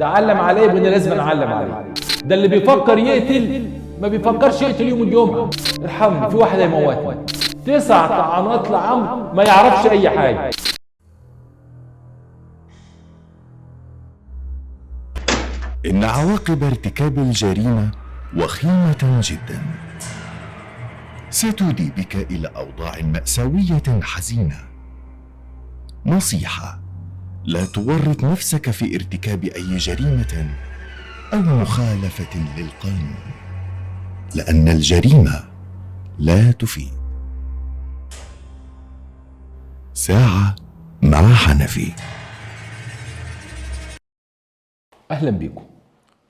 ده علم عليه يبقى لازم نعلم عليه. ده اللي بيفكر يقتل ما بيفكرش يقتل يوم الجمعة. ارحمني، في واحد هيموتني. 9 طعنات لعمرو ما يعرفش اي حاجة. إن عواقب ارتكاب الجريمة وخيمة جدا، ستودي بك إلى أوضاع مأساوية حزينة. نصيحة: لا تورط نفسك في ارتكاب أي جريمة أو مخالفة للقانون، لأن الجريمة لا تفيد. ساعة مع حنفي. أهلا بكم،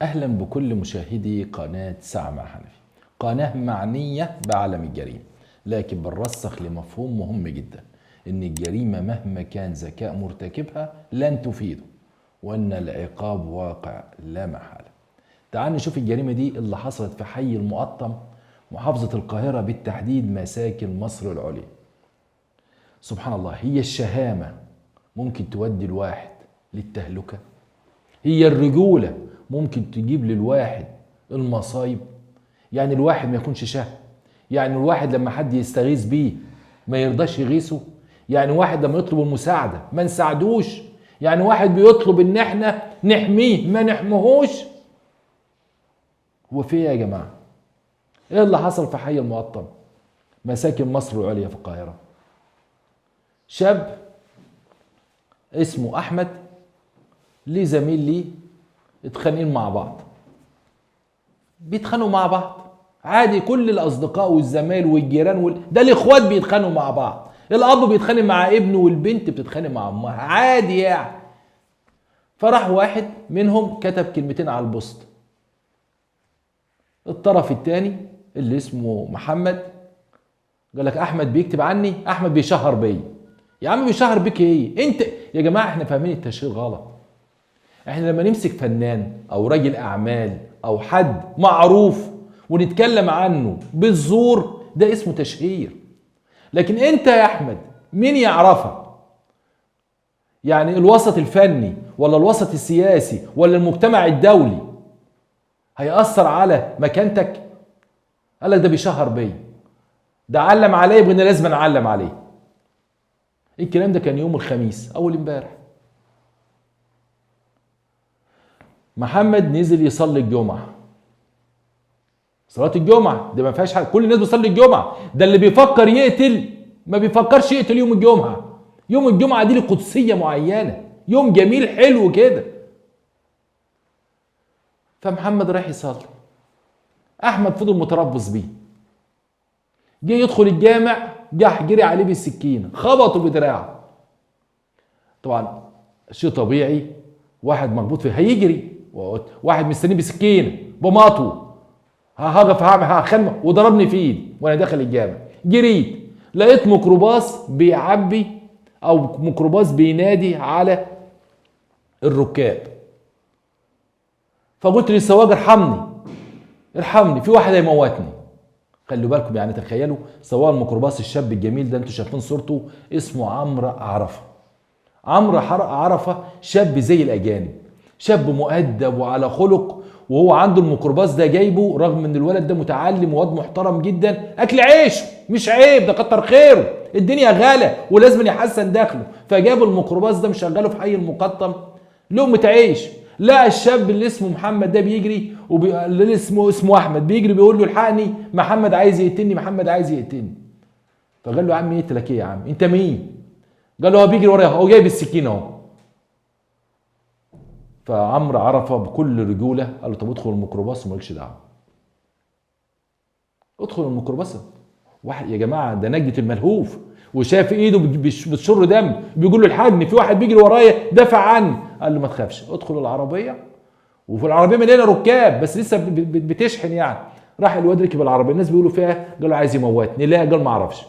أهلا بكل مشاهدي قناة ساعة مع حنفي، قناة معنية بعالم الجريمة، لكن بنرسخ لمفهوم مهم جدا، إن الجريمة مهما كان ذكاء مرتكبها لن تفيده، وإن العقاب واقع لا محالة. تعال نشوف الجريمة دي اللي حصلت في حي المقطم، محافظة القاهرة، بالتحديد مساكن مصر العليا. سبحان الله، هي الشهامة ممكن تودي الواحد للتهلكة، هي الرجولة ممكن تجيب للواحد المصايب. يعني الواحد ما يكونش شهم، يعني الواحد لما حد يستغيث بيه ما يرضاش يغيثه، يعني واحد لما يطلب المساعدة ما نساعدوش، يعني واحد بيطلب ان احنا نحمية ما نحميهوش. هو في ايه يا جماعة؟ ايه اللي حصل في حي المقطم مساكن مصر العليا في القاهرة؟ شاب اسمه احمد ليه زميل ليه اتخانقين مع بعض، بيتخانقوا مع بعض عادي، كل الاصدقاء والزمايل والجيران ده الاخوات بيتخانقوا مع بعض، الاب بيتخانق مع ابنه والبنت بتتخانق مع امها عادي يعني. فراح واحد منهم كتب كلمتين على ال post، الطرف الثاني اللي اسمه محمد قال لك احمد بيكتب عني، احمد بيشهر بيا. يا عم بيشهر بيك ايه انت؟ يا جماعة احنا فاهمين التشهير غلط. احنا لما نمسك فنان او راجل اعمال او حد معروف ونتكلم عنه بالزور ده اسمه تشهير. لكن انت يا احمد مين يعرفك؟ يعني الوسط الفني ولا الوسط السياسي ولا المجتمع الدولي هيأثر على مكانتك؟ قال لك ده بيشهر بيا، ده علم عليا يبقى انا لازم اعلم عليه. الكلام ده كان يوم الخميس اول امبارح. محمد نزل يصلي الجمعة، صلاة الجمعة ده ما فيهاش حاجة، كل الناس بتصلي الجمعة. ده اللي بيفكر يقتل ما بيفكرش يقتل يوم الجمعة. يوم الجمعة دي لقدسية معينة، يوم جميل حلو كده. فمحمد رايح يصلي، أحمد فضل متربص بيه، جه يدخل الجامع جه جري عليه بالسكينة، خبطه بدراعه. طبعا شيء طبيعي، واحد مخبوط فيه هيجري، واحد مستنيه بسكينة بمطوه، هقف هعمل هخنق، وضربني في ايدي وانا داخل الجامع. جريت لقيت ميكروباص بيعبي او ميكروباص بينادي على الركاب، فقلت للسواق ارحمني ارحمني، في واحد هيموتني. خلوا بالكم يعني، تخيلوا سواق الميكروباص الشاب الجميل ده، انتوا شايفين صورته، اسمه عمرو عرفه. عمرو عرفه شاب زي الاجانب، شاب مؤدب وعلى خلق، وهو عنده الميكروباص ده جايبه رغم ان الولد ده متعلم وواد محترم جدا، اكل عيش مش عيب، ده كتر خيره، الدنيا غالة ولازم يحسن دخله، فجاب الميكروباص ده مشغله في حي المقطم لقمة عيش. لقى الشاب اللي اسمه محمد ده بيجري، اللي اسمه احمد بيجري بيقول له الحقني، محمد عايز يقتلني، محمد عايز يقتلني. فقال له يا عم يقتلك ايه يا عم، انت مين؟ قال له هو بيجري ورايا، هو جايب السكينة اهو. فعمرو عرفه بكل رجوله قال له طب ادخل الميكروباص ومالكش دعوه، ادخل الميكروباص. واحد يا جماعة ده نجدة الملهوف، وشاف ايده بتشر دم، بيقول له الحقني في واحد بيجري ورايا دافع عني. قال له ما تخافش ادخل العربية، وفي العربية مليانة ركاب بس لسه بتشحن يعني. راح الواد ركب العربية، الناس بيقولوا فيها، قالوا عايز يموتني، لا قال ما اعرفش.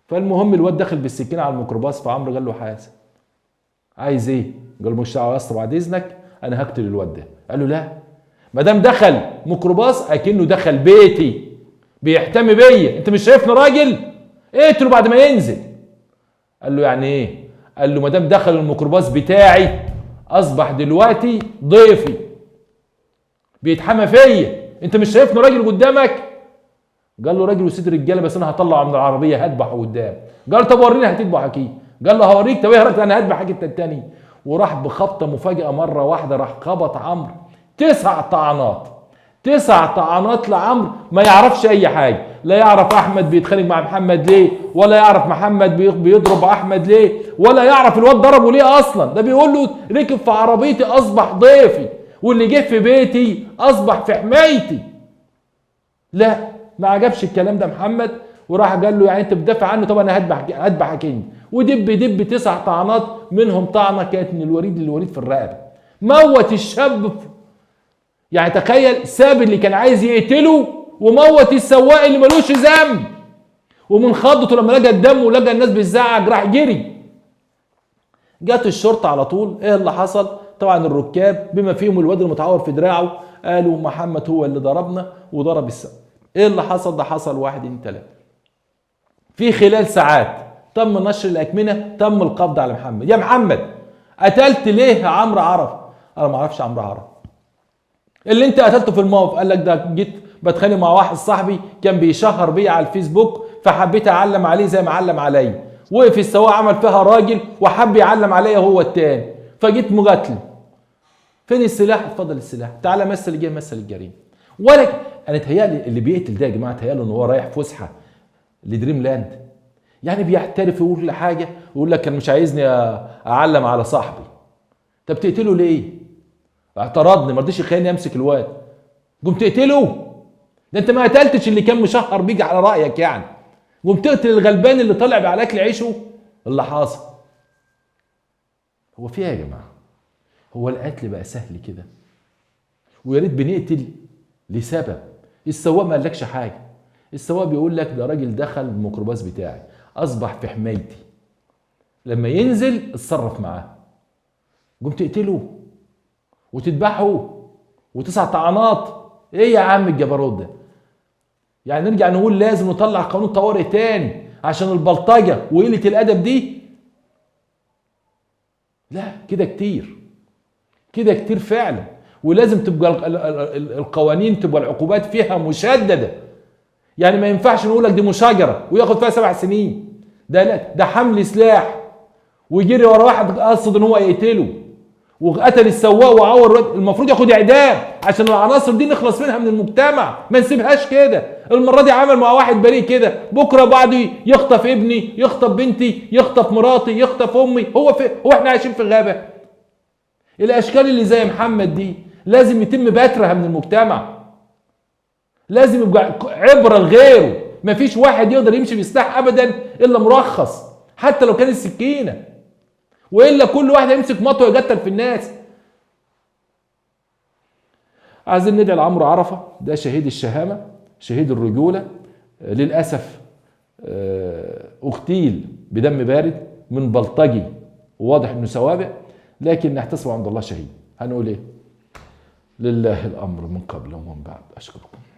فالمهم الواد دخل بالسكينة على الميكروباص، فعمرو قال له حاسب عايز ايه؟ قال له مش دعوه يا اسطى بعد اذنك انا هقتل الواد ده. قال له لا، ما دام دخل ميكروباص اكنه دخل بيتي، بيحتمي بيا، انت مش شايفني راجل؟ اقتله بعد ما ينزل. قال له يعني ايه؟ قال له ما دام دخل الميكروباص بتاعي اصبح دلوقتي ضيفي، بيتحمى فيا، انت مش شايفني راجل قدامك؟ قال له راجل وسيد رجاله، بس انا هطلعه من العربية هذبحه قدام. قال له طب وريني هتذبحك ايه؟ قال له هوريك. طب ايه رايك انا هذبحك انت التاني؟ وراح بخبطه مفاجاة مرة واحدة، راح خبط عمرو 9 طعنات، 9 طعنات لعمرو، ما يعرفش اي حاجة، لا يعرف احمد بيتخانق مع محمد ليه، ولا يعرف محمد بيضرب احمد ليه، ولا يعرف الواد ضربه ليه اصلا. ده بيقول له ركب في عربيتي اصبح ضيفي، واللي جه في بيتي اصبح في حمايتي. لا ما عجبش الكلام ده محمد، وراح قال له يعني انت بتدافع عنه، طب انا هذبحك انت. ودب دب 9 طعنات، منهم طعنه كانت من الوريد للوريد في الرقبة، موت الشاب. يعني تخيل، ساب اللي كان عايز يقتله وموت السواق اللي ملوش ذنب. ومن خضته لما لقى الدم ولقى الناس بتزعق راح جري. جت الشرطة على طول. ايه اللي حصل؟ طبعا الركاب بما فيهم الواد المتعور في دراعه قالوا محمد هو اللي ضربنا وضرب السواق. ايه اللي حصل؟ ده حصل 1 2 3. في خلال ساعات تم نشر الاكمنه، تم القبض على محمد. يا محمد قتلت ليه عمرو عرفه؟ انا ما اعرفش عمرو عرفه. اللي انت قتلته في الموقف؟ قال لك ده جيت بتخانق مع واحد صاحبي كان بيشهر بيا على الفيسبوك، فحبيت اعلم عليه زي ما علم عليا. وقف السواق عمل فيها راجل وحب يعلم عليا هو التاني، فجيت مقاتله. فين السلاح؟ اتفضل السلاح، تعالى مثل جه مثل الجريمة. ولا انا اتهيألي اللي بيقتل ده يا جماعة اتهيأله ان هو رايح فسحة لدريم لاند، يعني بيحترف يقول حاجة ويقول لك كان مش عايزني اعلم على صاحبي. طب تقتله ليه؟ اعترضني، ما رضيش يخليني امسك الواد، قوم تقتله؟ ده انت ما قتلتش اللي كان مشهر بيك على رايك يعني، قوم تقتل الغلبان اللي طالع على اكل عيشه. اللي حاصل هو في ايه يا جماعة؟ هو القتل بقى سهل كده؟ ويا ريت بنقتل لسبب. السواق ما قالكش حاجة، السواق بيقول لك ده راجل دخل الميكروباص بتاعي اصبح في حمايتي، لما ينزل اتصرف معاه. قوم تقتله وتذبحه و9 طعنات؟ ايه يا عم الجبروت ده؟ يعني نرجع نقول لازم نطلع قانون طوارئ تاني عشان البلطجه وقلة الادب دي. لا كده كتير، كده كتير فعلا. ولازم تبقى القوانين تبقى العقوبات فيها مشددة. يعني ما ينفعش نقول لك دي مشاجره وياخد فيها 7 سنين، ده لا، ده حمل سلاح ويجري ورا واحد قصد ان هو يقتله وقتل السواق وعور، المفروض ياخد اعدام عشان العناصر دي نخلص منها من المجتمع، ما نسيبهاش كده. المرة دي عمل مع واحد بريء كده، بكره بعده يخطف ابني، يخطف بنتي، يخطف مراتي، يخطف امي. هو احنا عايشين في غابه؟ الاشكال اللي زي محمد دي لازم يتم بترها من المجتمع، لازم يبقى عبره لغيره. مفيش واحد يقدر يمشي بسلاح ابدا الا مرخص، حتى لو كان السكينة، والا كل واحد هيمسك مطوه يقتل في الناس. عايزين ندعي لعمرو عرفه، ده شهيد الشهامه، شهيد الرجولة. للاسف اغتيل بدم بارد من بلطجي وواضح انه سوابق، لكن نحتسبه عند الله شهيد. هنقول ايه؟ لله الامر من قبل ومن بعد. اشكركم.